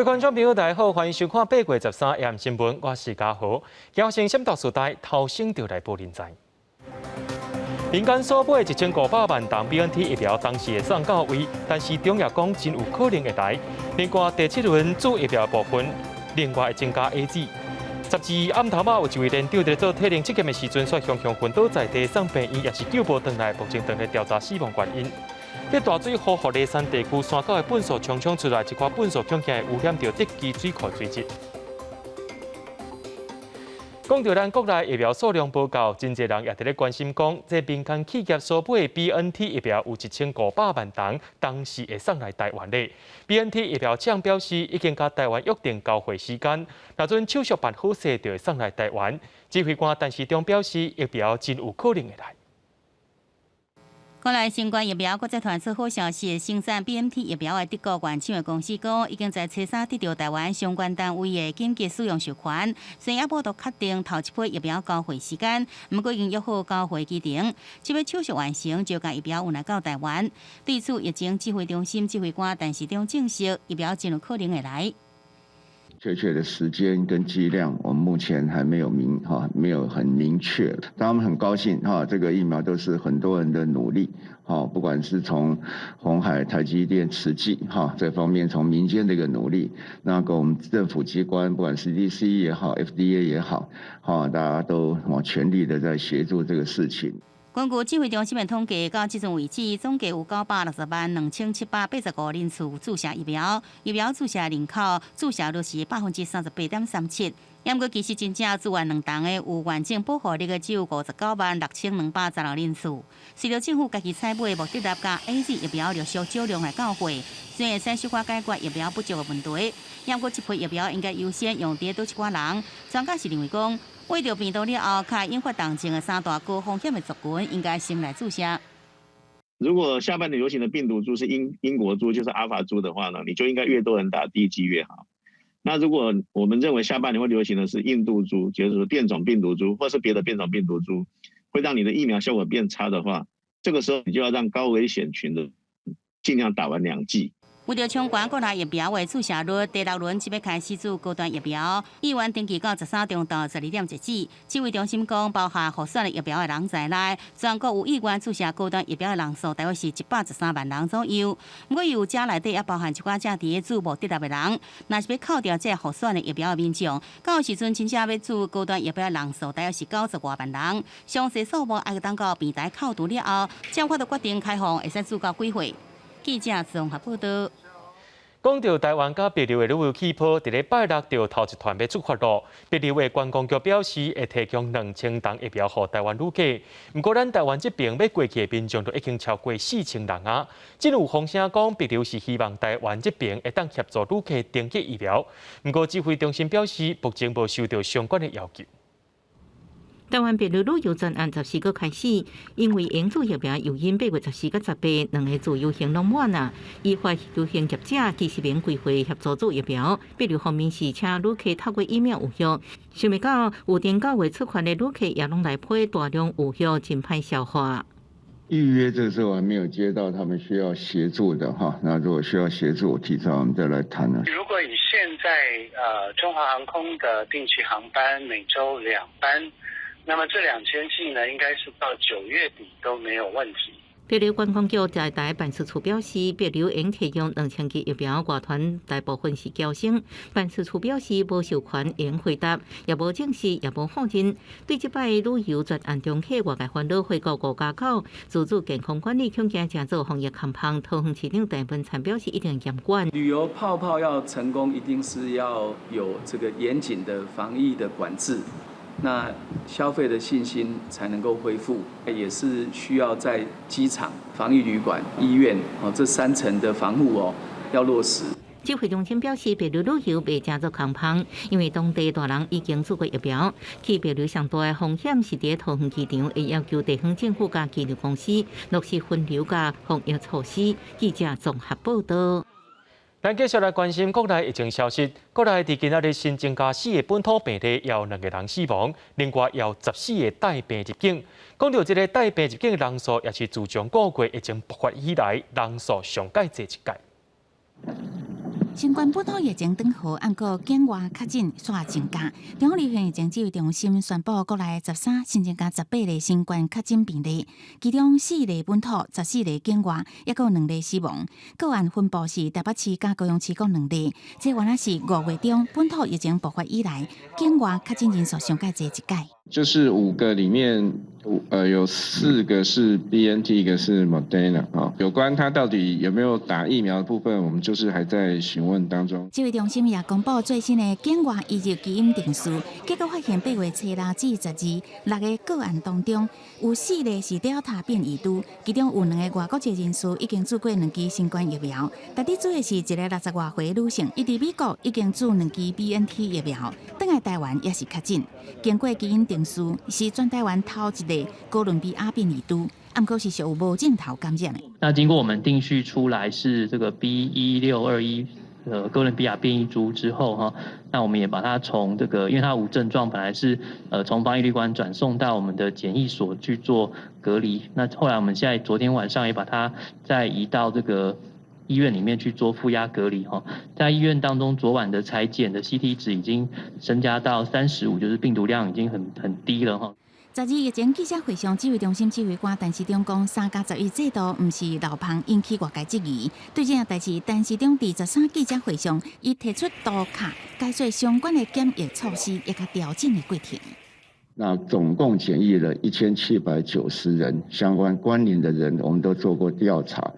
各位觀眾朋友，大家好，歡迎收看8月13 AM 新聞，我是嘉豪。今先閃到時代，頭先就來報恁知。民間所買1500萬筒 BNT 疫苗當時會送到位，但是中藥講真有可能會來。另外第七輪注疫苗部分，另外會增加 AZ。12暗頭仔有一位連長佇做體能測驗的時陣，煞雄雄昏倒在地，送病院也是救無轉來，目前正咧調查死亡原因。佇大水予予梨山地區山溝的糞埽沖沖出來，一寡糞埽恐驚會污染著竹崎水庫水質。講到咱國內疫苗數量無夠，真濟人也佇咧關心講，這民間企業所買的 BNT 疫苗有1500萬筒，當時會送來台灣咧。BNT 疫苗廠表示，已經佮台灣約定交貨時間，若準手續辦好勢，就會送來台灣。指揮官陳時中表示，疫苗真有可能會來。國內新冠疫苗閣再傳出好消息，生產 BNT 疫苗的德國原廠的公司講，已經在初三得著台灣相關單位的緊急使用授權，雖然猶無確定頭一批疫苗交貨時間，毋過已經約好交貨期程，這擺手續完成就共疫苗運來到台灣。對此，疫情指揮中心指揮官陳時中證實，疫苗真有可能會來。確切的時間跟劑量，我們目前還沒有明哈，沒有很明確。但我們很高興哈，這個疫苗都是很多人的努力，哈，不管是從鴻海、台積電、慈濟哈這方面，從民間的一個努力，那個我們政府機關，不管是 CDC 也好，FDA 也好，哈，大家都全力的在協助這個事情。根據指揮中心的統計，到這陣為止，總計有9,602,785人次注射疫苗，疫苗注射人口注射率是38.37%。毋過其實真正注完兩筒的有完整保護力的只有596,216人次。隨著政府家己採買莫德納佮 AZ 疫苗陸續少量來到貨，雖然會使小可解決疫苗不足的問題，毋過這批疫苗應該優先用佇佗一寡人。專家是認為講，染著病毒了後，較引發重症的三大高風險的族群，應該先來注射。如果下半年流行的病毒株是英國株，就是阿爾法株的話呢，你就應該越多人打第一劑越好。那如果我們認為下半年會流行的是印度株，就是說變種病毒株，或是別的變種病毒株，會讓你的疫苗效果變差的話，這個時候你就要讓高危險群的盡量打完兩劑。為著衝懸國內疫苗的注射率，第六輪這欲開始注高端疫苗，意願登記到13中晝12點截止。指揮中心講，包含獲選的疫苗的人在內，全國有意願注射高端疫苗的人數大約是113萬人左右。毋過有這內底也包含一寡正佇注莫德納的人，若是欲扣掉這獲選的疫苗的民眾，到時陣真正欲注高端疫苗的人數大約是90外萬人。詳細數目愛等到平台扣除了後，才有法度決定開放會使注到幾歲。記者綜合報道。講到台灣佮帛琉的旅遊氣泡，佇咧拜六就頭一團欲出發囉。帛琉的觀光局表示，會提供2000筒疫苗予台灣旅客。毋過，咱台灣這邊欲過去的民眾都已經超過4000人啊。真有風聲講，帛琉是希望台灣這邊會當協助旅客登記疫苗。毋過，指揮中心表示，目前無收到相關的要求。台灣帛琉旅遊專案14號開始，因為應注疫苗誘因8月14佮18兩个自由行攏滿啊，依法旅行業者其實免規劃協助注疫苗。帛琉方面是請旅客透過疫苗預約，想袂到預定9月出發的旅客也攏來批大量預約，真歹消化。預約這個時候還沒有接到他們需要協助的哈，那如果需要協助，提早我們再來談呢。如果以現在中華航空的定期航班每週兩班，那麼這2000劑呢，應該是到9月底都沒有問題。帛琉觀光局在台辦事處表示，帛琉應提供2000劑疫苗，外團大部分是僑生。辦事處表示無授權應回答，也無證實，也無否認。對這擺旅遊專案中客外界煩惱回國5+9，自主健康管理恐驚成做防疫空縫。桃園市長鄭文燦表示一定嚴管。旅遊泡泡要成功，一定是要有這個嚴謹的防疫的管制。那消費的信心才能夠恢復，也是需要在機場、防疫旅館、醫院哦這三層的防護哦要落實。指揮中心表示，帛琉旅遊袂成做空縫，因為當地大人已經注過疫苗。去帛琉上大的風險是佇桃園機場，會要求地方政府佮機旅公司落實分流佮防疫措施。記者綜合報道。咱繼續來關心國內疫情消息。國內佇今仔日新增加四個本土病例，有兩個人死亡，另外有14個帶病入境。講到這个帶病入境的人數，也是自上個月疫情爆發以來人數上蓋濟一屆。新冠本土疫情轉好，毋過境外確診煞增加。中央流行疫情指揮中心宣布，國內13新增加18例新冠確診病例，其中四例本土，14例境外，抑閣有兩例死亡。個案分布是台北市佮高雄市各兩例。這原來是5月中本土疫情爆發以來，境外確診人數上蓋濟一擺。就是五個裡面，有四個是 BNT，一個是 Moderna 啊。有關他到底有沒有打疫苗的部分，我們就是還在詢問當中。指揮中心也公布最新的境外移入基因定序，結果發現8月初六至12六个個案當中，有四例是 Delta 變異株，其中有兩个外國籍人士已經注過兩劑新冠疫苗。特別注意是一个60外歲女性，伊佇美國已經注兩劑 BNT 疫苗，轉來台灣也是確診。經過基因定序，是全台灣頭一例哥倫比亞變異株，毋過是屬於無症頭感染的。那經過我們定序出來是這個 B1621哥倫比亞變異株之後哈，那我們也把它從這個，因為它無症狀，本來是從防疫旅館轉送到我們的檢疫所去做隔離。那後來我們現在昨天晚上也把它再移到這個醫院裡面去做負壓隔離哈。在醫院當中，昨晚的採檢的 CT 值已經增加到35，就是病毒量已經很低了哈。12疫情記者會上，指揮中心指揮官陳時中講，3加11制度毋是漏縫引起外界質疑。對這件代誌，陳時中佇13記者會上，伊提出圖卡解說相關的檢疫措施以及調整的過程。那總共檢疫了1790人，相關關聯的人，我們都做過調查。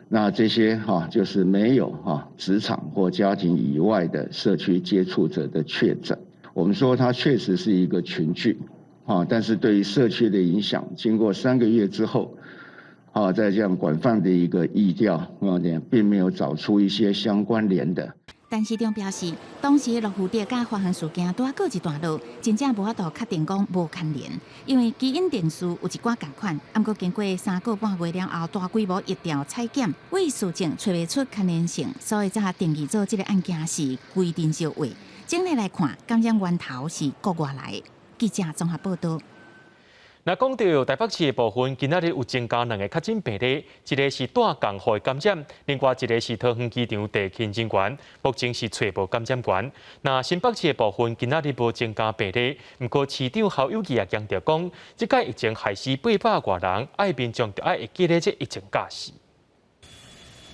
那這些哈就是沒有哈職場或家庭以外的社區接觸者的確診。我們說它確實是一個群聚。啊，但是對於社區的影響，經過3個月之後，啊，在這樣廣泛的一個疫調，啊，並沒有找出一些相關聯的。陳時中表示，當時陸福德佮華航事件拄仔告一段落，真正無法度確定講無牽連，因為基因定序有一寡仝款，毋過經過3個半月了後，大規模疫調採檢，對事證揣袂出牽連性，所以才定義做這个案件是規定相話。整體來看，感染源頭是國外來的。記者綜合報道。那講到台北市的部分，今仔日有增加兩个確診病例，一个是帶共予感染，另外一个是桃園機場地勤人員，目前是揣無感染源。那新北市的部分，今仔日無增加病例，毋過市長侯友宜也強調講，這擺疫情害死800外人，愛民眾著愛會記得這疫情教訓。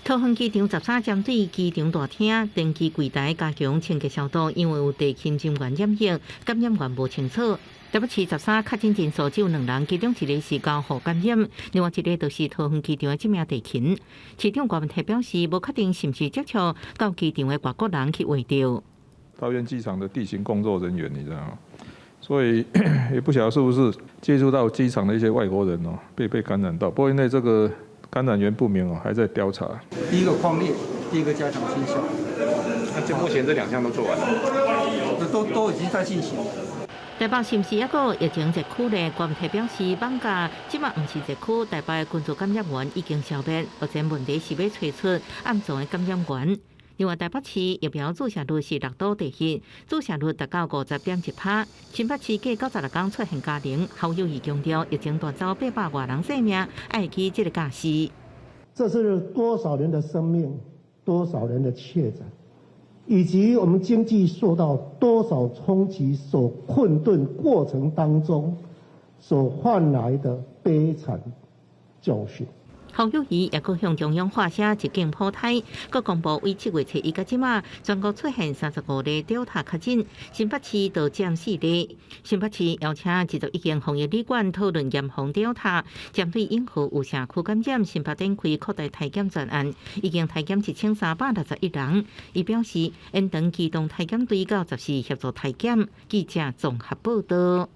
桃園機場13針對機場大廳登機櫃台加強清潔消毒，因為有地勤人員染疫，感染源無清楚。台北市十三確診人數只有兩人，其中一个是交互感染，另外一个就是桃園機場的這名地勤。市長郭文泰表示，無確定是毋是接觸到機場的外國人去秽著。桃園機場的地勤工作人員，你知道嗎？所以也不曉得是不是接觸到機場的一些外國人哦，被感染到。不過因為這個感染源不明哦，還在調查。第一個匡列，第二個加強清消。那這目前這兩項都做完了？都已經在進行。台北是毋是抑閣疫情熱區呢？郭文泰表示，艋舺這馬毋是熱區，台北的群聚感染源已經消滅，目前問題是欲揣出暗藏的感染源。另外，台北市疫苗注射率是六都第一，注射率達到50.1%。新北市過96天出現加零，侯友宜強調，疫情帶走800外人性命，愛會記這个教訓。這是多少人的生命，多少人的確診，以及我們經濟受到多少衝擊，所困頓過程當中所換來的悲慘教訓。侯友宜也閣向中央發聲，一徑普胎，閣公布為7月初一到這馬，全國出現35例 Delta 確診，新北市就佔四例。新北市邀請21間防疫旅館討論嚴防 Delta，針對永和有社區感染，新北展開擴大篩檢專案，已經篩檢1361人。伊表示，延長機動篩檢隊到14協助篩檢。記者綜合報道。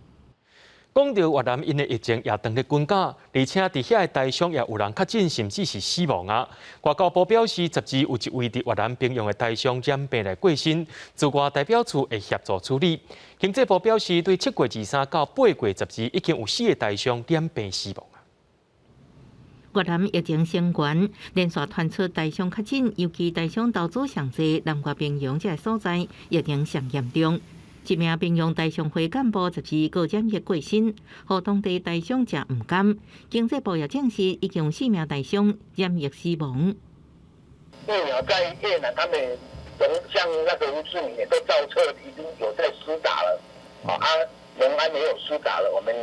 講到越南，𪜶的疫情也當咧滾絞，而且佇遐的台商也有人確診，甚至是死亡啊。外交部表示，12有一位佇越南平陽的台商染病來過身，駐外代表處會協助處理。經濟部表示，對7月23到8月12，已經有四个台商染病死亡。越南疫情升懸，連續傳出台商確診，尤其台商投資上濟南越平陽這个所在，疫情上嚴重。一名平陽台商會幹部12閣染疫過身，予當地台商誠毋甘。經濟部也證實，已經有四名台商染疫死亡。疫苗在越南，他們像那個胡志明也都造冊已經有在施打了，啊，隆安也有施打了，我們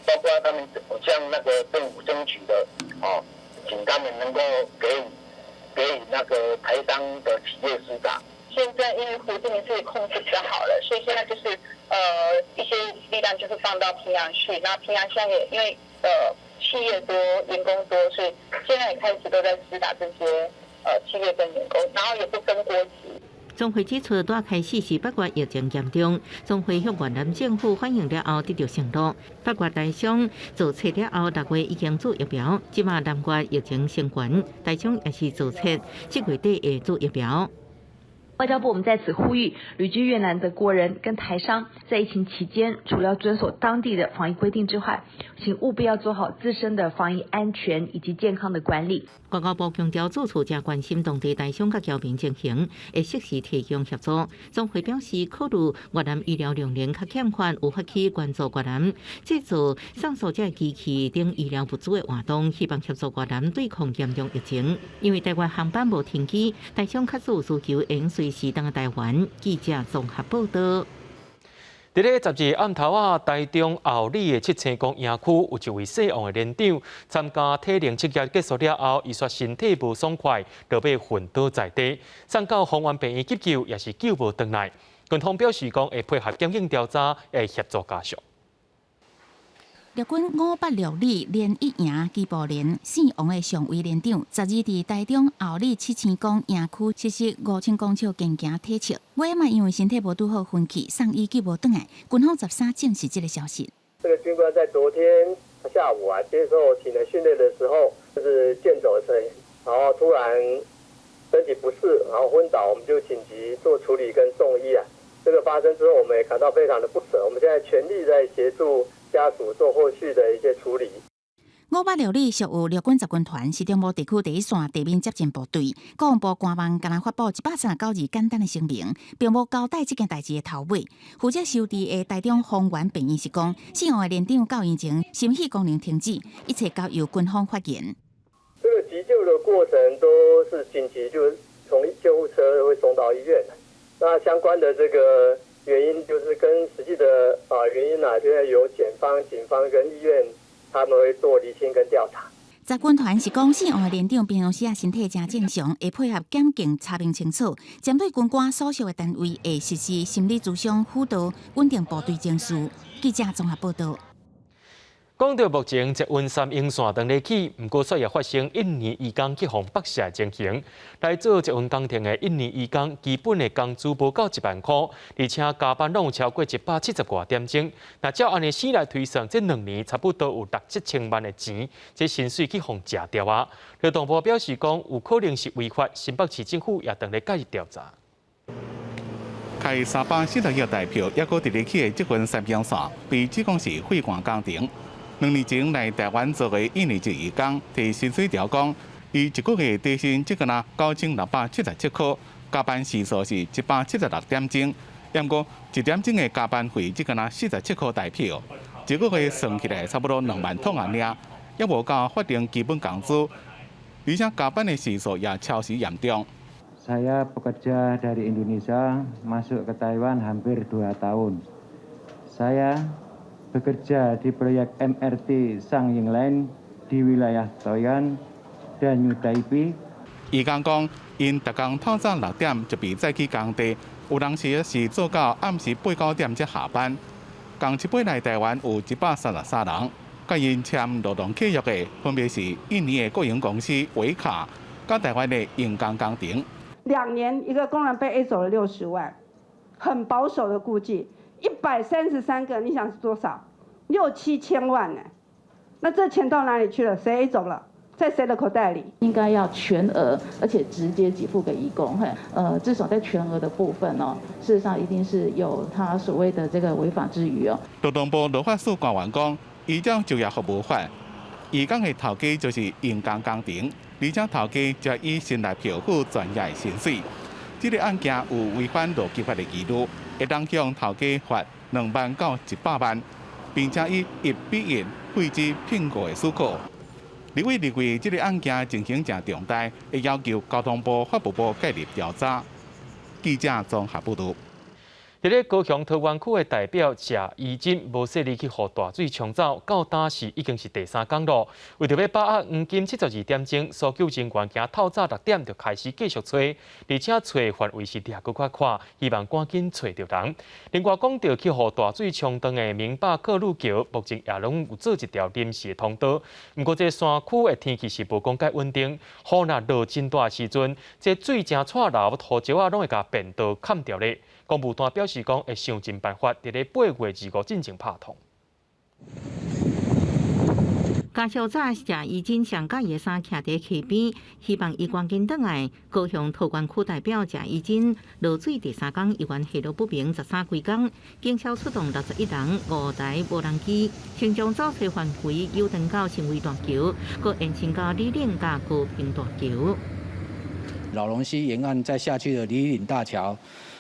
包括他們向那個政府爭取的，哦，請他們能夠給予那個台商的企業施打。現在因為胡志明市控制比較好了，所以現在就是一些力量就是放到平陽去。那平陽現在也因為企業多、員工多，所以現在也開始都在施打這些企業跟員工，然後也不分國籍。總會指出，剛開始是8月疫情嚴重，總會向越南政府反映了後得著承諾。8月台商做冊了後，6月已經注疫苗，這馬南越疫情升懸，台商也是做冊，這月底會注疫苗。外交部，我們在此呼籲，旅居越南的國人跟台商，在疫情期間，除了要遵守當地的防疫規定之外，請務必要做好自身的防疫安全以及健康的管理。外交部強調，駐處誠關心當地台商佮僑民情形，會適時提供協助。總會表示，考慮越南醫療量能較欠缺，有發起援助越南製造送蘇這機器等醫療物資的活動，希望協助越南對抗嚴重疫情。因為台灣航班無停機，台商較早有需求，會隨時轉來台灣。記者綜合報道。佇咧12暗頭仔，台中后里的七星崗營區有一位姓王的連長參加體能測驗結束了後，伊說身體無爽快，就欲昏倒在地，送到豐原病院急救，也是救無轉來。軍方表示講會配合檢警調查，會協助家屬。陸軍586旅連一營機步連姓王的上尉連長，12佇台中后里七星崗營區實施5000公尺健行體測，尾仔嘛因為身體無拄好昏去，送醫救無轉來。軍方13證實這個消息。這個軍官在昨天下午啊接受體能訓練的時候，就是健走的時候，然後突然身體不適，然後昏倒，我們就緊急做處理跟送醫啊。這個發生之後，我們也感到非常的不捨，我們現在全力在協助家屬做後續的一些處理。586旅屬於陸軍十軍團，是中部地區第一線地面接戰部隊。國防部官網敢若發布139字簡單的聲明，並無交代這件代誌的頭尾。負責收治的台中豐原病院是講，死亡的連長到院前心肺功能停止，一切交由軍方發言。這個急救的過程都是緊急，就從救護車會送到醫院。那相關的這個原因，就是跟實際的原因啊，就要由檢方、警方跟醫院他們會做釐清跟調查。十軍團是講，死亡的連長平常時啊身體誠正常，會配合檢警查明清楚。針對軍官所屬的單位，會實施心理諮商輔導，穩定部隊情緒。記者綜合報道。講到目前捷運三鶯線當咧起，毋過煞也發生印尼移工去予剝削的情形。來做捷運工程的印尼移工，基本的工資無夠1萬箍，而且加班攏有超過170外點鐘。若照按呢死來推算，這2年差不多有六七千萬的錢，這薪水去予食掉啊！勞動部表示講，有可能是違法，新北市政府也正咧介入調查。開340億台票，猶閣佇咧起的捷運三鶯線，被指講是廢官工程。2年前來台灣做的印尼籍移工，提薪水條講，伊一個月底薪只敢若9677塊，加班時數是176點鐘，毋過一點鐘的加班費只敢若47塊台票，一個月算起來差不多2萬通仔爾，猶無夠法定基本工資，而且加班的時數也超時嚴重。 Saya pekerja dari Indonesia masuk ke Taiwan hampir 2 tahun. Saya bekerja di proyek MRT Sanying Line di wilayah Taoyuan dan New Taipei. 移工講，𪜶逐工透早6點就被載去工地，有當時是做到暗時八九點才下班。仝一擺來台灣有133人，佮𪜶簽勞動契約的分別是印尼的國營公司維卡，佮台灣的榮工工程。 2年，一個工人被 A 走了60萬，很保守的估計，133個，你想是多少？六七千萬呢？那這錢到哪裡去了？誰 A 走了？在誰的口袋裡？應該要全額，而且直接給付給移工。嘿，至少在全額的部分哦，事實上一定是有他所謂的這個違法之虞哦。勞動部勞法署官員講，依照就業服務法，移工的頭家就是榮工工程，而且頭家則以先來票付全額的薪水。這個案件有違反勞基法的疑慮，會當向頭家罰2萬到100萬，並且以1比1廢止聘僱的許可。立委認為這個案件情形誠重大，會要求交通部、法務部介入調查。記者綜合報導。佇咧高雄桃園區的代表謝宜真無細膩去予大水沖走，到今時已經是第三工咯。為著欲把握黃金72點鐘，搜救人員今透早6點就開始繼續揣，而且揣範圍是掠閣較闊，希望趕緊揣著人。另外講著去予大水沖斷的明霸客路橋，目前也攏有做一條臨時的通道。毋過這山區的天氣是無講蓋穩定，雨若落真大的時陣，這水誠掣流，土石仔攏會共便道崁著咧。公務團表示講會想盡辦法，佇咧8月25進前拍通。嘉小早謝宜真上佮意的衫徛佇溪邊，希望伊趕緊轉來。高雄桃園區代表謝宜真落水第三工，猶原下落不明13幾工，警消出動61人，5台無人機，先將走揣範圍延長到新圍大橋，閣延伸到里嶺佮高屏大橋。荖濃溪沿岸再下去的里嶺大橋，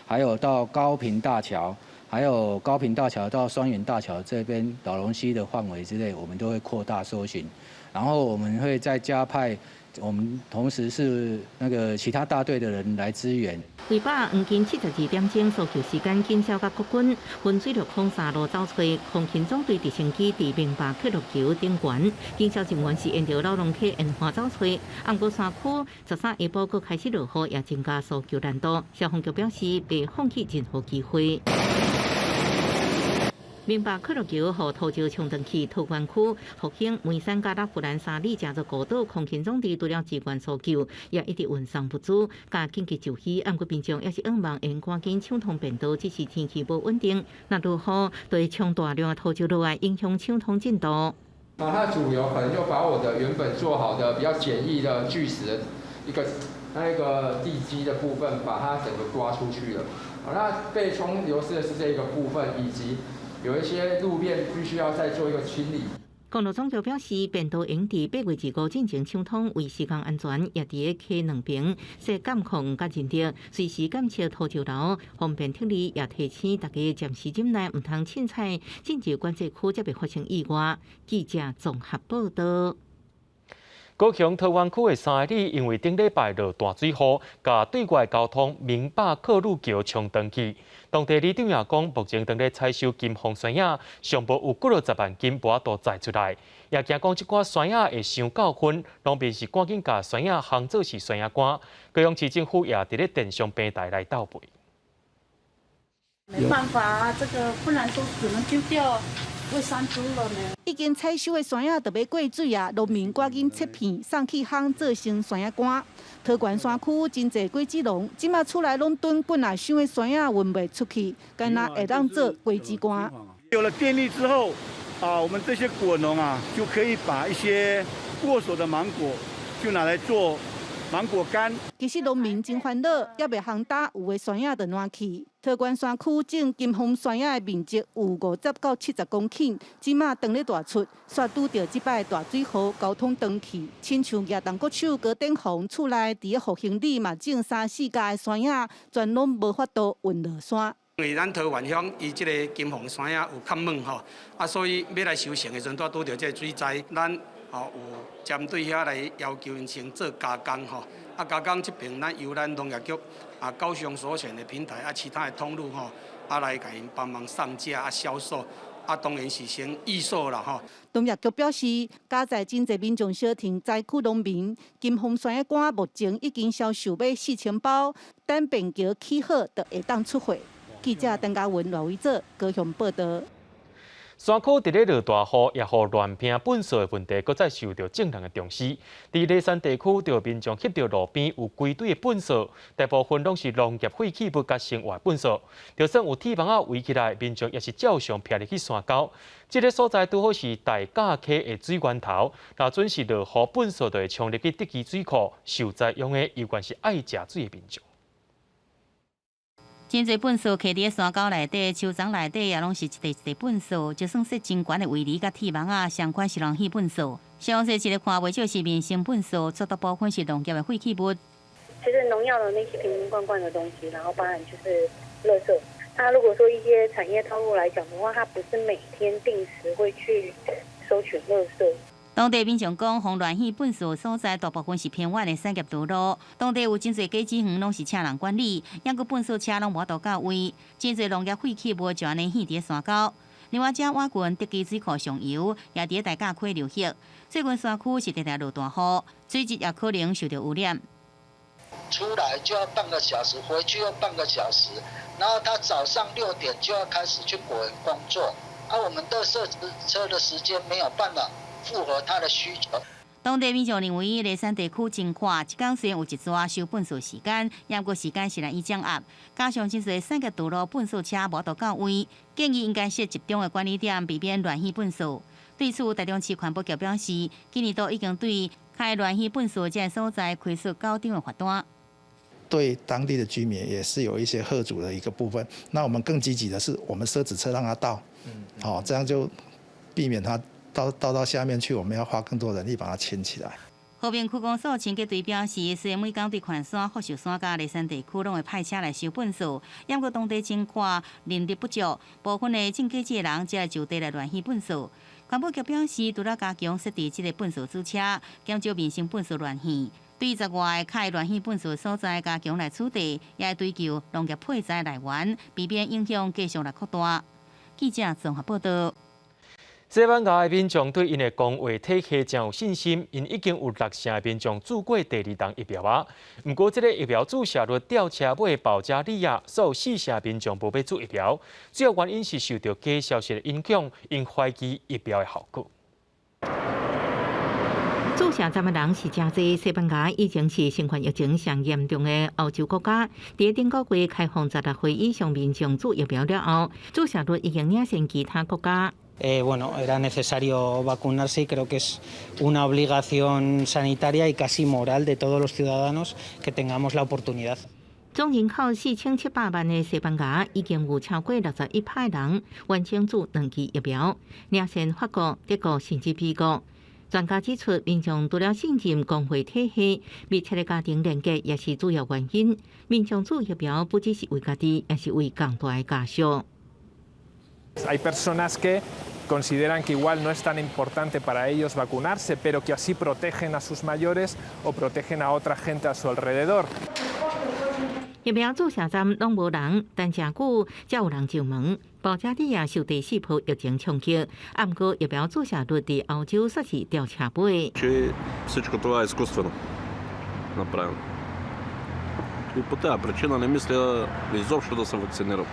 還有到高屏大橋，還有高屏大橋到雙園大橋這邊荖濃溪的範圍之內，我們都會擴大搜尋，然後我們會再加派我們同時是那個其他大隊的人來支援。為把黃金72點鐘搜救時間，警消佮國軍分水陸空三路走揣，空勤總隊直升機佇明霸客路橋頂懸，警消人員是沿著荖濃溪沿岸走揣。毋過山區13下晡閣開始落雨，也增加搜救難度。消防局表示，袂放棄任何機會。明霸客路橋予土石沖斷去，桃園區復興梅山佮拉弗蘭三里這座孤島，空勤總隊除了支援搜救，也一直運送物資，佮緊急就醫。毋過民眾也是向望會趕緊暢通便道，只是天氣無穩定，若落雨就會沖大量的土石落來，影響搶通進度。啊，它主流可能就把我的原本做好的比較簡易的巨石的一個那一個地基的部分，把它整個刮出去了。啊，那被沖流失的是這個部分，以及有一些路面必須要再做一個清理。公路總局表示，便道會佇8月25進前搶通，為施工安全，也佇溪兩邊設監控佮認證，隨時監測土石流，方便撤離。也提醒大家暫時忍耐，毋通凊彩進入管制區，才袂發生意外。記者綜合報導。高雄桃園區的三里，因為頂禮拜落大水雨，共對外交通明霸客路橋沖斷去。當地里長也講，目前正咧採收金鳳山仔，上無有幾落十萬斤無法度載出來。也驚講這寡山仔會傷夠薰，農民是趕緊共山仔烘做是山仔乾。高雄市政府也佇咧電商平台來鬥賣。沒辦法啊，這個不然都只能丟掉。餵山豬了呢。已經採收的山仔就欲過水啊，農民趕緊切片送去烘做成山仔乾。桃園山區真濟果子農，這馬厝內攏囤滾仔箱的山仔運袂出去，干焦會當做果子乾。有了電力之後，啊，我們這些果農啊，就可以把一些過手的芒果，就拿來做芒果乾。其實農民真煩惱，猶未烘焦有的山仔就爛去。桃園山區種金鳳山仔的面積有50到70公頃，這馬當咧大出，煞拄著這擺大水雨，交通斷去。親像亞東國手高頂紅厝內佇咧復興里嘛種三四家的山仔，全攏無法度運落山。因為咱桃園鄉伊這个金鳳山仔有較猛吼，啊，所以欲來收成的時陣，拄拄著這个水災，咱吼有針對遐來要求𪜶先做加工吼，啊，加工這邊咱由咱農業局啊高雄所選的平台啊，其他的通路吼，啊來共𪜶幫忙上架啊銷售，啊當然是先預售啦吼。農業局表示，佳哉真濟民眾相挺災區農民，金鳳山仔乾目前已經銷售欲4000包，等便橋起好就會當出貨。記者鄧家文、羅偉哲高雄報導。山區佇咧落大雨，也予亂拋糞埽的問題，閣再受著眾人的重視。佇梨山地區，著民眾翕著路邊有規堆的糞埽，大部分攏是農業廢棄物佮生活糞埽。就算有鐵網仔圍起來，民眾也是照常拋入去山溝。這个所在拄好是大甲溪的水源頭，若準時落雨，糞埽就會沖入去竹崎水庫。受災用的猶原是愛食水的民眾。真濟糞埽徛佇山溝內底、樹叢內底，也攏是一塊一塊糞埽。就算設真懸的圍籬佮鐵網仔，相款是人棄糞埽。詳細一个看袂少是民生糞埽，絕大部分是農業的廢棄物。其實農藥的那些瓶瓶罐罐的東西，然後包含就是垃圾。那如果說一些產業道路來講的話，它不是每天定時會去收取垃圾。當地民眾講，予亂棄糞埽所在大部分是偏遠的產業道路，當地有真濟果子園攏是請人管理，猶閣糞埽車攏無法度到位，真濟農業廢棄物就按呢棄佇山溝。另外，遮倚近德基水庫上游，也佇大甲溪流域。最近山區是常常落大雨，水質也可能受著污染。出來就要半個小時，回去又半個小時，然後他早上6點就要開始去果園工作，啊，我們的設車的時間沒有辦法符合他的需求。當地民眾認為，梨山地區真闊，一工雖然有一逝收糞埽時間，猶閣時間是難以掌握。加上真濟產業道路糞埽車無法度到位，建議應該設集中的管理點，避免亂棄糞埽。對此，台中市環保局表示，今年度已經對開亂棄糞埽這个所在開出九張的罰單。對當地的居民也是有一些嚇阻的一個部分。那我們更積極的是，我們設紙車讓他倒，好，這樣就避免他倒到下面去，我們要花更多人力把它清起來。和平區公所清潔隊表示，雖然每工對環山、福壽山佮梨山地區攏會派車來收糞埽，猶閣當地真闊，人力不足，部分的種果子的人才會就地來亂棄糞埽。環保局表示，除了加強設置這个糞埽主車，減少民生糞埽亂棄，對十外個開亂棄糞埽所在加強來處理，也會追究農業廢材來源，避免影響繼續來擴大。記者綜合報道。西班牙的民眾對𪜶的公衛體系誠有信心，𪜶已經有六成的民眾注過第二針疫苗啊。毋過，這个疫苗注射率吊車尾的保加利亞，煞有四成民眾無欲注疫苗，主要原因是受著假消息的影響，𪜶懷疑疫苗的效果。注射針的人是誠濟，西班牙已經是新冠疫情上嚴重的歐洲國家。佇頂個月開放16歲以上民眾注疫苗了後，注射率已經領先其他國家。 Bueno, era necesario vacunarse y creo que es una obligación sanitaria y casi moral de todos los ciudadanos que tengamos la oportunidad. 總人口4700萬的西班牙已經有超過61%人完成注兩劑疫苗，領先法國、德國甚至美國。專家指出，民眾除了信任公衛體系，密切的家庭連結也是主要原因。民眾注疫苗不只是為家己，也是為更大的家屬。 Hay personas que consideran que igual no es tan importante para ellos vacunarse, pero que así protegen a sus mayores o protegen a otra gente a su alrededor. 疫苗注射站攏無人，等誠久才有人上門。保加利亞受第四波疫情衝擊，啊，毋過疫苗注射率佇歐洲煞是吊車尾。 Че всичко това е изкуствено направено. И по тази причина не мисля изобщо да се вакцинирам.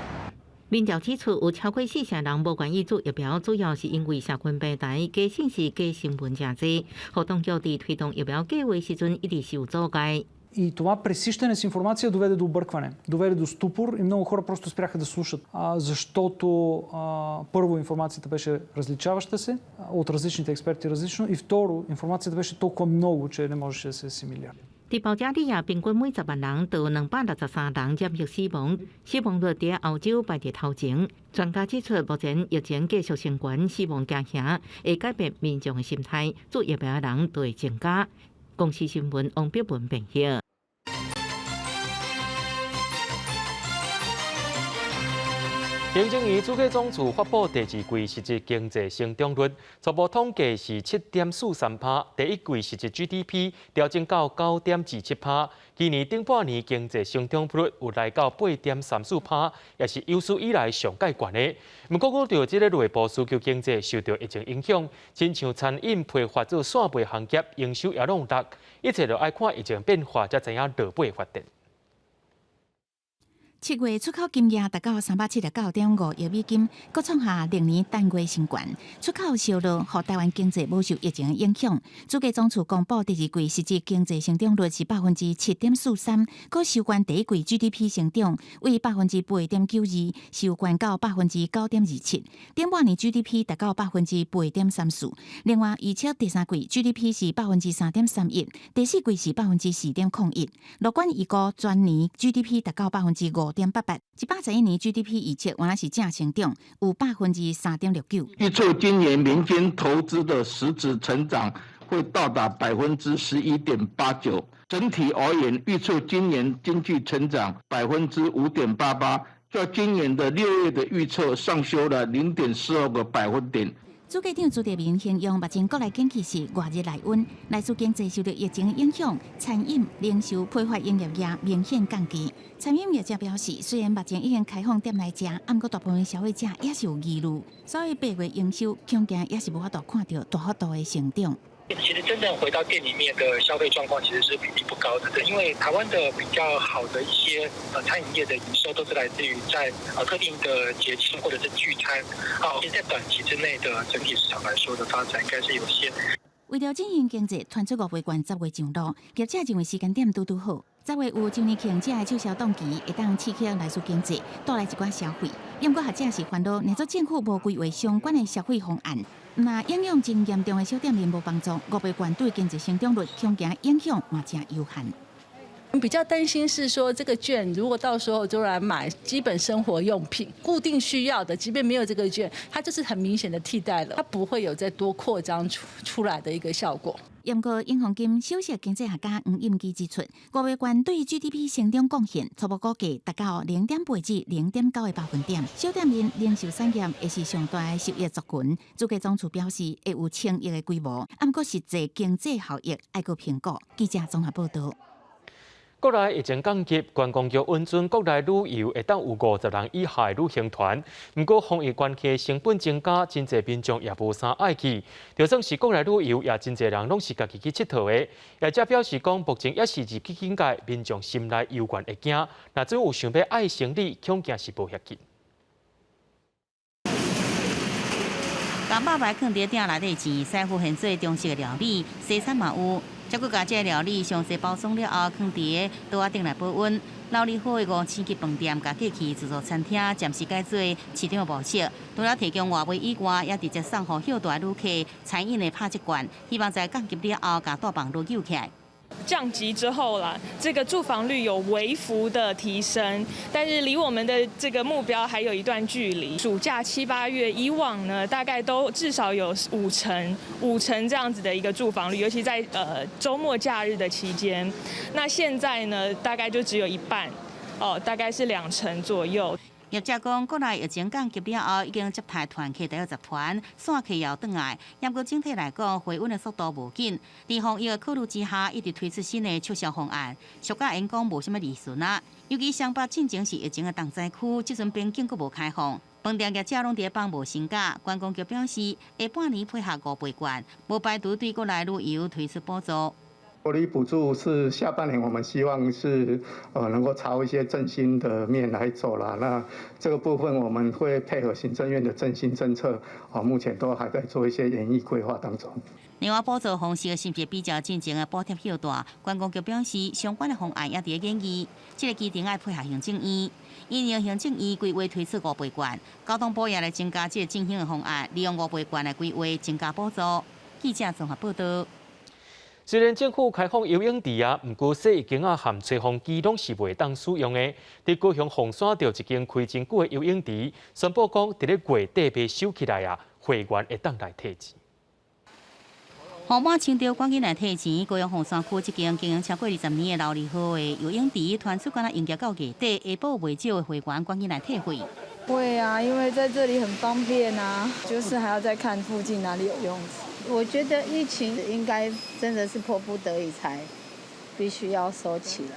民調指出，有超過四成人無願意注疫苗，主要是因為社群平台假信息、假新聞誠濟，予當局佇推動疫苗計畫時陣一直受阻礙。 И това пресищане с информация доведе до объркване, доведе до ступор и много хора просто спряха да слушат. Защото, първо, информацията беше различаваща се от различните експерти различно и второ, информацията беше толкова много, че не можеше да се асимилира. 佇保加利亞，平均每10萬人就有263人染疫死亡，死亡率佇歐洲排佇頭前。專家指出，目前疫情繼續升懸，死亡驚嚇，會改變民眾的心態，注疫苗的人就會增加。公視新聞王碧文編譯。行政院主計總處發布第二季實質經濟成長率，初步統計是7.43%，第一季實質 GDP 調整到9.27%。今年頂半年經濟成長率有來到8.34%，也是有史以來上蓋懸的。毋過，講著這个內部需求經濟受著疫情影響，親像餐飲、批發做線賣行業營收也攏落，一切就愛看疫情變化，才知影落尾發展。7月出口金額達到379.5億美金，閣創下歷年單月新高。出口燒落，予台灣經濟無受疫情影響。主計總處公布第二季實質經濟成長率是7.43%，閣收懸第一季 GDP 成長為8.92%，收懸到9.27%。頂半年 GDP 達到8.34%。另外，預測第三季 GDP 是3.31%，第四季是4.01%。樂觀預估全年 GDP 達到5.88，111年 GDP 預測原來是正成長，有3.69%。預測今年民間投資的實質成長會到達11.89%。整體而言，預測今年經濟成長5.88%，較今年的6月的預測上修了0.42個百分點。主計長朱德明形容目前國內景氣是外熱內溫，內需經濟受著疫情影響，餐飲、零售、批發營業額明顯降低。餐飲業者表示，雖然目前已經開放店內食，毋過大部分消費者也是有疑慮，所以八月營收恐驚也是無法度看著大幅度的成長。其實真正回到店裡面的消費狀況其實是比例不高的，對，因為台灣的比較好的一些餐飲業的營收都是來自於在特定的節慶或者是聚餐，啊，其實在短期之內的整體市場來說的發展應該是有限。為著振興經濟，傳出五倍券10月上路，業者認為時間點拄拄好。10月有周年慶這个促銷檔期，會當刺激內需經濟，帶來一寡消費。毋過學者是煩惱，若做政府無規劃相關的消費方案，若影響真嚴重的小店面無幫助，五倍券對經濟成長率恐驚影響嘛誠有限。比較擔心是說，這個券如果到時候就來買基本生活用品，固定需要的，即便沒有這個券，它就是很明顯的替代了，它不會有再多擴張出來的一個效果。毋過銀行金首席經濟學家黃蔭基指出，五倍券對 GDP 成長貢獻初步估計達到0.8至0.9個百分點。小店面零售產業會是上大的受益族群。主計總處表示會有千億的規模，毋過實際經濟效益愛閣評估。記者綜合報導。國內疫情降級，觀光局允准國內旅遊會當有50人以下的旅行團。毋過防疫關係成本增加，真濟民眾也無啥愛去。就算是國內旅遊，也真濟人攏是家己去𨑨迌的。業者表示講，目前猶是入去境界，民眾心內猶原會驚。若真有想欲愛行李，恐驚是無遐緊。共肉排囥佇鼎內底煎，師傅現做中式的料理，西餐嘛有。這閣共這个料理詳細包裝了後，囥佇桌仔頂來保溫。老字號的五星級飯店共過去自助餐廳暫時改做市場模式，除了提供外賣以外，也直接送予歇蹛旅客餐飲的拍折券，希望在降級了後，共大棒攏救起來。降級之後啦，這個住房率有微幅的提升，但是離我們的這個目標還有一段距離。暑假七八月以往呢，大概都至少有5成這樣子的一個住房率，尤其在週末假日的期間。那現在呢，大概就只有一半，哦，大概是2成左右。業者講，國內疫情降級了後，已經接待團客大約10團，散客也有轉來。毋過整體來講，回穩的速度無緊。佇防疫的考慮之下，一直推出新的促銷方案，俗甲𪜶講無啥物利潤啊。尤其雙北進前是疫情的重災區，這陣邊境閣無開放，飯店業者攏佇咧放無薪假。觀光局表示，下半年配合五倍券，無排除對國內旅遊推出補助。國旅補助是下半年，我們希望是能夠朝一些振興的面來走啦。那這個部分我們會配合行政院的振興政策，啊，目前都還在做一些研議規劃當中。另外，補助方式是毋是比較進前的補貼歇蹛？觀光局表示，相關的方案也佇咧研議，這個規定愛配合行政院，因應行政院規劃推出五倍券，交通部也來增加這個振興的方案，利用五倍券來規劃增加補助。記者綜合報導。雖然政府開放游泳池啊，毋過洗衣機仔和吹風機攏是袂當使用的。佇高雄鳳山著一間開真久的游泳池，宣布講佇咧月底欲收起來啊，會員會當來退錢。雨滿穿著趕緊來退錢。高雄鳳山區這間經營超過20年的老字號的游泳池，傳出敢若營業到月底，下晡袂少的會員趕緊來退費。會啊，因為在這裡很方便啊，就是還要再看附近哪裡有游泳池。我覺得疫情應該真的是迫不得已才必須要收起來。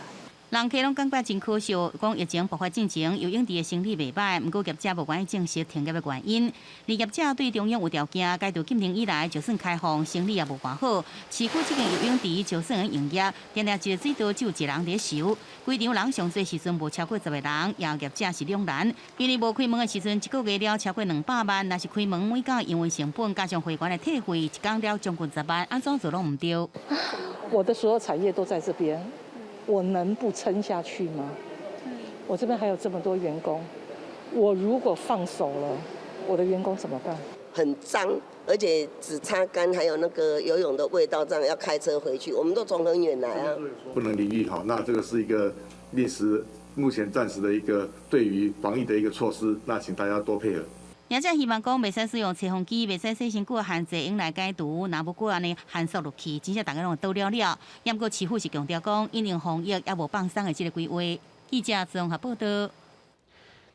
人客攏感覺真可惜，講疫情爆發進前，游泳池的生意袂䆀，毋過業者無願意證實停業的原因。而業者對中央有條件解除禁令以來，就算開放，生意也無偌好。市區這間游泳池就算會營業，定定一個水道只有一人佇游，規場人上濟時陣無超過10個人，也業者是兩難。因為無開門的時陣，一個月了超過200萬，若是開門每工營運成本加上會員的退費，一工了將近10萬，按怎做攏毋對。我的所有產業都在這邊。我能不撐下去嗎？我這邊還有這麼多員工，我如果放手了，我的員工怎麼辦？很髒，而且只擦乾，還有那個游泳的味道，這樣要開車回去，我們都從很遠來啊。不能淋浴哈，那這個是一個臨時、目前暫時的一個對於防疫的一個措施，那請大家多配合。業者希望講，袂使使用吹風機，袂使洗身軀的限制，用來解除。若無閣按呢限縮落去，真正逐家攏會倒了了。毋過市府是強調講，因應防疫猶無放鬆的這个規劃。記者綜合報導。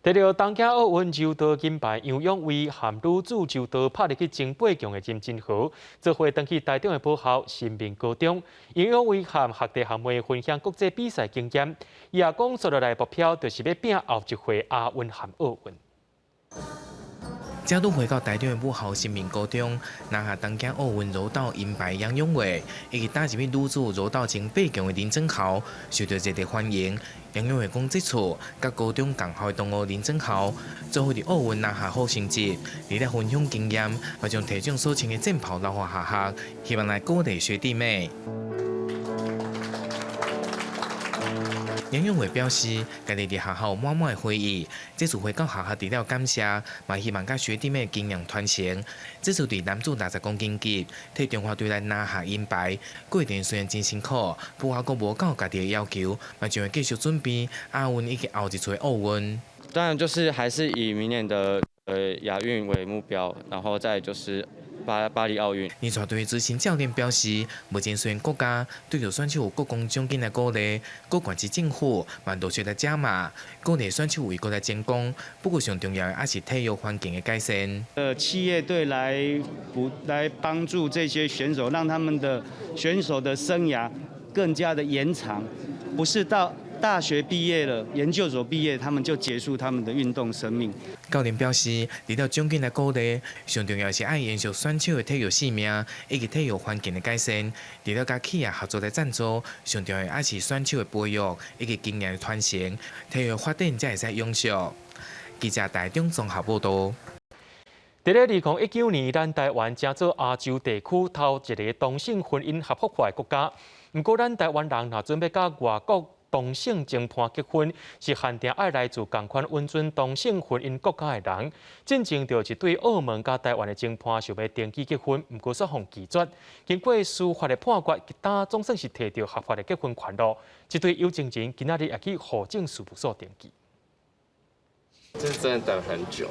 提著東京奧運柔道金牌楊勇緯和女子柔道拍入去前八強的林珍豪，做伙轉去台中的母校新民高中。楊勇緯和學弟學妹分享國際比賽經驗，伊也講紲落來目標就是欲拼後一回亞運和奧運。才拄回到台中的母校新民高中，拿下東京奧運柔道銀牌楊勇緯，以及打入去女子柔道前八強的林珍豪，受到熱烈歡迎。楊勇緯講，這次佮高中仝校的同學林珍豪，做伙佇奧運拿下好成績，除了分享經驗，嘛將體重所穿的戰袍留予學校，希望來鼓勵學弟妹。楊勇緯表示，家己佇學校有滿滿的回憶，這次回到學校除了感謝，嘛希望佮學弟妹經驗傳承。這次佇男子60公斤級替中華隊來拿下銀牌，過程雖然真辛苦，不過閣無到家己的要求，嘛將會繼續準備亞運以及後一次奧運。當然，就是還是以明年的亞運為目標，然後再就是巴黎奧運。林帶隊資深教練表示，目前雖然國家對著選手有國光獎金來鼓勵，閣縣市政府嘛陸續來加碼，鼓勵選手為國來爭光。不過上重要的還是體育環境的改善。企業隊來補來幫助這些選手，讓他們的選手的生涯更加的延長，不是到大學畢業了，研究所畢業，他們就結束他們的運動生命。教練表示，除了獎金來鼓勵，上重要是愛延續選手的體育生命以及體育環境的改善。除了佮企業合作來贊助，上重要的還是選手的培育以及經驗的傳承，體育發展才會使永續。記者台中綜合報道。佇咧2019年，咱台灣成做亞洲地區頭一个同性婚姻合法化的國家。毋過，咱台灣人若準備佮外國同性情伴結婚，是限定愛來自仝款允准同性婚姻國家的人。進前就一對澳門佮台灣的情伴想欲登記結婚，毋過煞予拒絕。經過司法的判決，今總算是提著合法的結婚權囉。這對有情人今仔日也去戶政事務所登記。這真的等很久，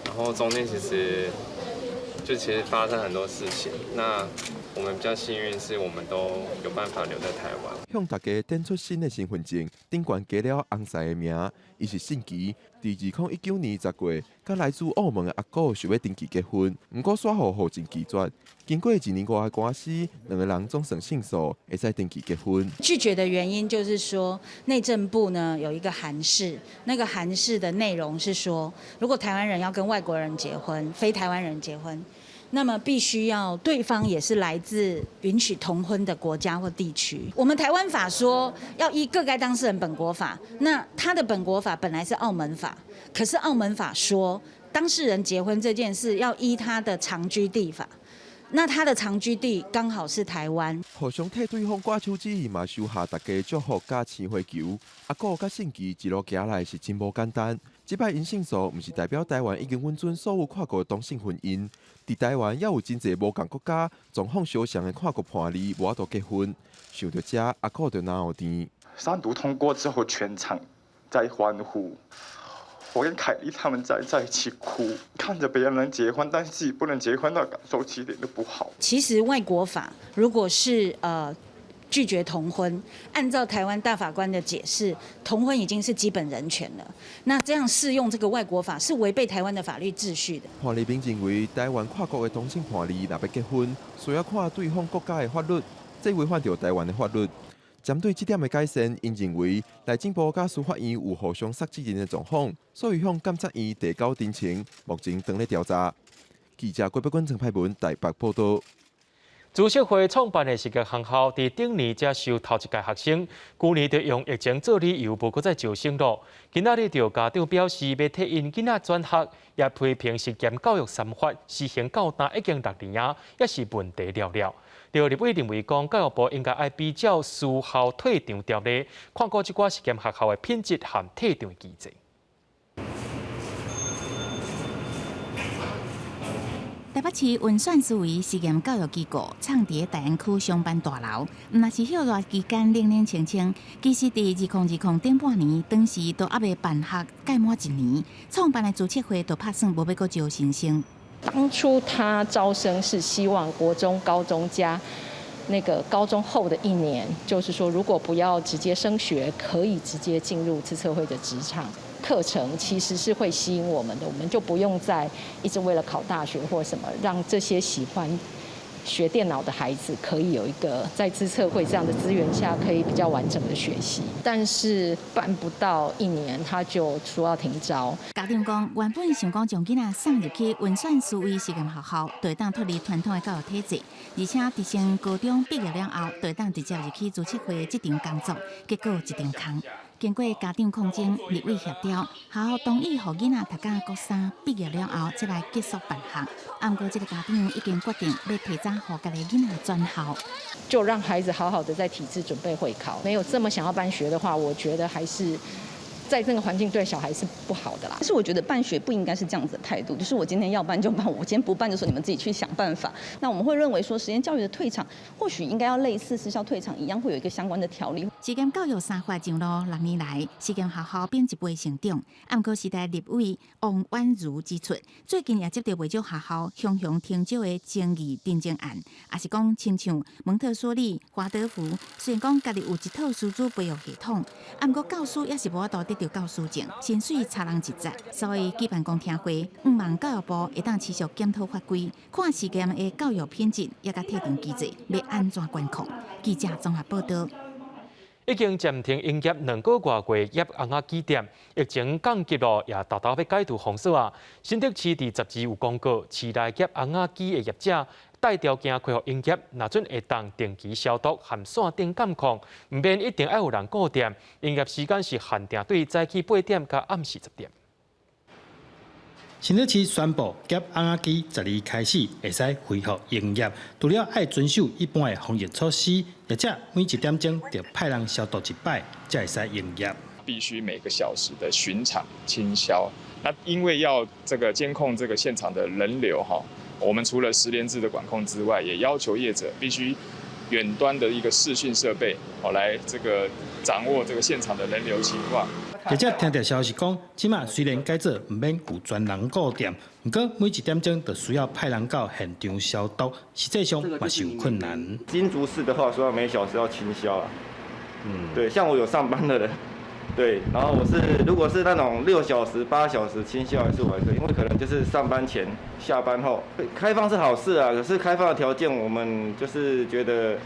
然後中間其實發生很多事情。那我們比較幸運，是我們都有辦法留在台灣。向大家展出新的身份證，頂懸加了翁婿的名，伊是姓祁。佇2019年10月，佮來自澳門的阿古想欲登記結婚，毋過煞予戶政拒絕。經過一年外的官司，兩个人總算勝訴，會使登記結婚。拒絕的原因就是說，內政部呢有一個函釋，那個函釋的內容是說，如果台灣人要跟外國人結婚，非台灣人結婚，那麼必須要對方也是來自允許同婚的國家或地區。我們台灣法說要依各該當事人本國法，那他的本國法本來是澳門法，可是澳門法說當事人結婚這件事要依他的長居地法，那他的長居地剛好是台灣。互相替對方掛手指，嘛收下大家祝福佮鮮花球。阿古佮姓祁一路行來是真無簡單。這擺𪜶勝訴，毋是代表台灣已經允准所有跨國同性婚姻。佇台灣，猶有真濟無仝國家狀況相像的跨國伴侶無法度結婚。想著這，阿古就流予甜。三讀通過之後，全場在歡呼，我跟凱莉他們在一起哭，看着別人能結婚，但是自己不能結婚，那感受其實一點都不好。其實外國法如果是拒絕同婚，按照台灣大法官的解釋，同婚已經是基本人權了。那這樣適用這個外國法是違背台灣的法律秩序的。潘麗萍認為，台灣跨國的同性伴侶若欲結婚，需要看對方國家的法律，這違反著台灣的法律。針對這點的改善，𪜶認為內政部佮司法院有互相捒責任的狀況，所以向監察院提交陳情，目前正咧調查。記者郭碧君、陳派文台北報道。資策會創辦的實業學校，佇頂年才收頭一屆學生，舊年就用疫情做理由，無閣再招生囉。今仔日就家長表示，欲替𪜶囡仔轉學，也批評實驗教育三法施行到今已經6年啊，猶是問題寥寥。就立委認為講，教育部應該愛比照私校退場條例，看顧這寡實驗學校的品質和退場機制。台北市運算思維實驗教育機構創佇大安區商辦大樓，毋但是歇熱期間冷冷清清，其實佇2020頂半年，當時都猶未辦學屆滿一年，創辦的資策會就拍算無欲閣招新生。當初他招生是希望國中、高中加那個高中後的一年，就是說如果不要直接升學，可以直接進入資策會的職場。課程其實是會吸引我們的，我們就不用再一直為了考大學或什麼，讓這些喜歡學電腦的孩子可以有一個在資策會這樣的資源下，可以比較完整的學習。但是辦不到一年，他就說要停招。家長講，原本想講將囡仔送入去運算思維實驗學校，就會當脫離傳統的教育體制，而且直升高中畢業了後，就會當直接入去資策會職場工作，結果一場空。經過家長抗爭、立委協調，學校同意予囡仔讀到國三畢業了後，才來結束辦學。毋過這个家長已經決定欲提早予家己囡仔轉校，就讓孩子好好的在體制準備會考。沒有這麼想要辦學的話，我覺得還是在這個環境對小孩是不好的啦。但是我覺得辦學不應該是這樣子的態度，就是我今天要辦就辦，我今天不辦就說你們自己去想辦法。那我們會認為說，實驗教育的退場，或許應該要類似私校退場一樣，會有一個相關的條例。實驗教育三法上路6年來，實驗學校變一倍成長。毋過時代立委王婉如指出，最近也接著袂少學校雄雄停招的爭議訂正案，也是講親像蒙特梭利、華德福，雖然講家己有一套師資培育系統，毋過教師也是無法度得著教師證，薪水差人一截，所以舉辦公聽會，向望教育部會當持續檢討法規，看實驗的教育品質，也佮退場機制欲按怎管控。記者綜合報道。已經暫停營業2個外月夾尪仔雞店，疫情降級咯，也沓沓欲解除封鎖啊。新竹市佇12有公告，市內夾尪仔雞的業者帶條件恢復營業，若準會當定期消毒和線頂監控，毋免一定愛有人顧店。營業時間是限定對早起8點到暗時10點。新竹市宣布，夾尪仔雞12開始會使恢復營業，除了愛遵守一般的防疫措施，業者每一點鐘著派人消毒一擺，才會使營業。必須每個小時的巡場清消。那因為要這個監控這個現場的人流哈，我們除了實聯制的管控之外，也要求業者必須遠端的一個視訊設備，哦，來這個掌握這個現場的人流情況。記者聽著消息講，這馬雖然改做毋免有專人顧店，毋過每一點鐘就需要派人到現場消毒，實際上嘛是有困難。新竹市的話，說要每小時要清消啊。對，像我有上班的人，對，然後我是如果是那種6小時、8小時清消，還是我還可以，因為可能就是上班前、下班後開放是好事啊，可是開放的條件，我們就是覺得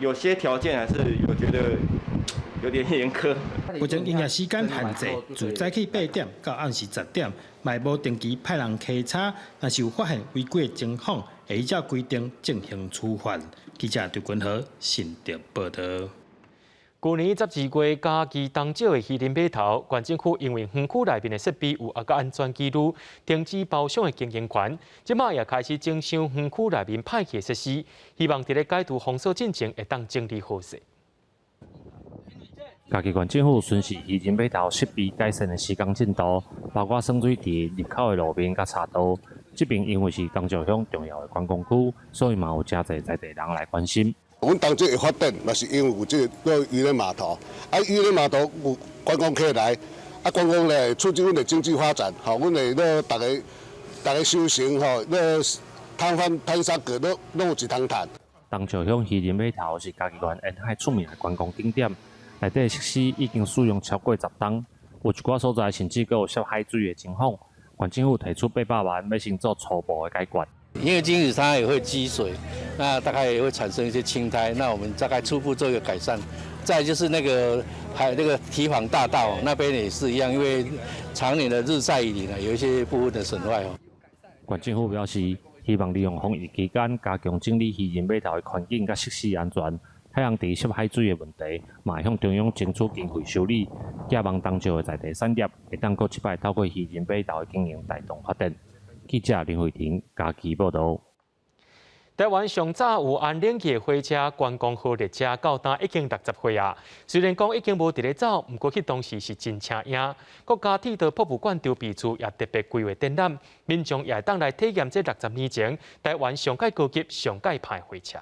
有些條件還是有覺得有點嚴苛。目前營業時間限制，自早起8點到暗時10點，嘛無定期派人稽查，若是有發現違規情況，會依照規定進行處罰。記者張君和新竹報導。舊年12月，嘉義東石的漁人碼頭，縣政府因為園區內面的設備有國家安全疑慮，停止包商的經營權。這馬也開始整修園區內面歹去的設施，希望佇咧解除封鎖進前會當整理好勢。嘉義縣政府巡視漁人碼頭設備改善的施工進度，包括滲水池入口的路面佮岔道。這爿因為是東石鄉重要的觀光區，所以嘛有誠濟在地人來關心。阮東石會發展，嘛是因為有這個漁人碼頭。啊，漁人碼頭有觀光客來，啊，觀光來促進阮的經濟發展。吼，阮會咧逐家逐家收成吼，咧攤販攤商個攏攏有一通趁。東石鄉漁人碼頭是嘉義縣沿海出名的觀光景點，內底設施已經使用超過10冬，有一寡所在甚至閣有涉海水的情況。縣政府提出800萬，欲先做初步的解決。因為金子它也會積水，那大概也會產生一些青苔，那我們大概初步做一個改善。再就是那個還有那個堤防大道那邊也是一樣，因為常年的日曬雨淋啊，有一些部分的損壞哦。縣政府表示，希望利用防疫期間加強整理漁人碼頭的環境佮設施安全。海洋池涉海水的問題，嘛會向中央爭取經費修理，寄望東石的在地產業會當閣一擺透過漁人碼頭的經營帶動發展。記者林慧婷嘉義報導。台灣上早有安冷氣的火車觀光號列車到今已經60歲啊。雖然講已經無佇咧走，毋過彼當時是真車影。國家鐵道博物館籌備處也特別規劃展覽，民眾也會當來體驗這60年前台灣上蓋高級、上蓋歹的火車。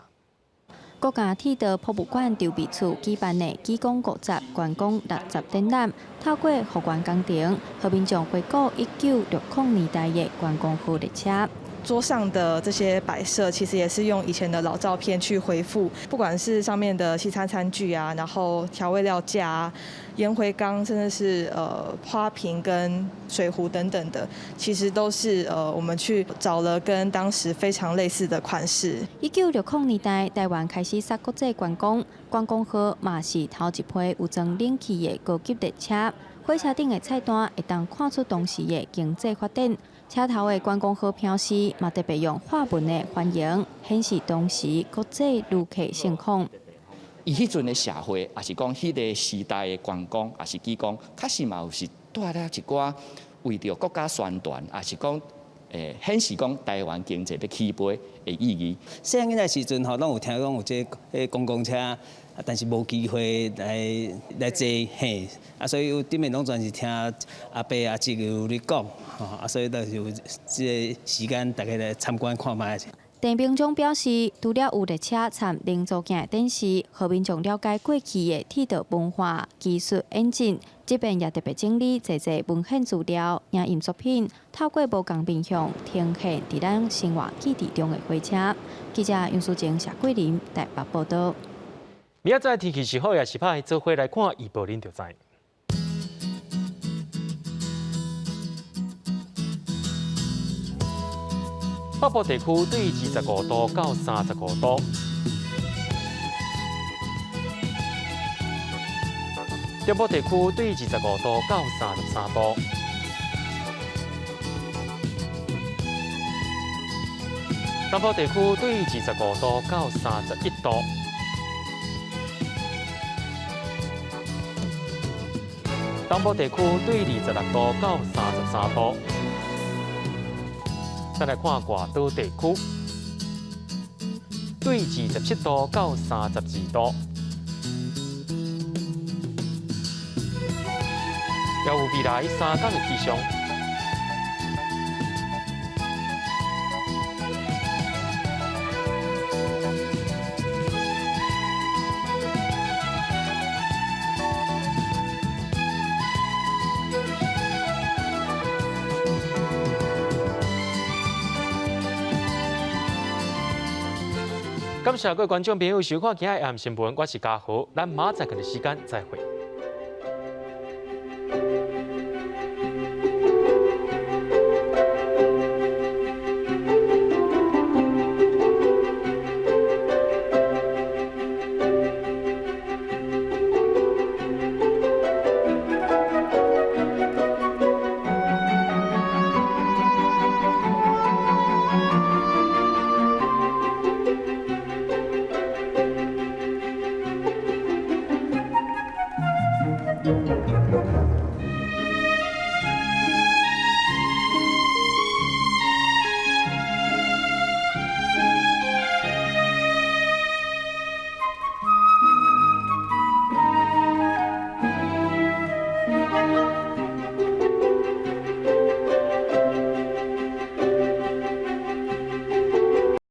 國家鐵道博物館籌備處舉辦的啟功五十觀光60展覽，透過復原工程，予民眾回顧1960年代的觀光號列車。桌上的這些擺設，其實也是用以前的老照片去恢復，不管是上面的西餐餐具啊，然後調味料架啊、煙灰缸，甚至是花瓶跟水壺等等的，其實都是我們去找了跟當時非常類似的款式。1960年代，台灣開始殺國際觀光，觀光號嘛是頭一批有裝冷氣的高級列車。火車頂的菜單會當看出當時的經濟發展。車頭的觀光號標示嘛特別用法文的歡迎，顯示當時國際旅客盛況。伊彼陣的社會，抑是講彼个時代的觀光，抑是機工，確實嘛有是帶來一寡為著國家宣傳，抑是講顯示講台灣經濟欲起飛的意義。細漢囡仔時陣吼，攏有聽講有這个觀光車，但是無機會來坐嘿，啊，所以頂面攏全是聽阿伯阿叔有咧講，吼，啊，所以就是有這个時間，大家來參觀看覓。鄭明忠表示，除了有列車參零組件的展示，予民眾了解過去的鐵道文化、技術演進，這邊也特別整理濟濟文獻資料、影音作品，透過無仝面向呈現佇咱生活記憶中的火車。記者楊淑靜、謝桂林台北報道。明仔載天氣是好抑是歹，做伙來看預報，恁就知。北部地區對25度到35度，中部地區對25度到33度，南部地區對25度到31度，東部地區對26度到33度。再來看外島地區，對27度到32度，也有未來3天的氣象。感謝各位觀眾朋友收看今仔日的新聞，我是嘉豪，咱明仔載仝個時間再會。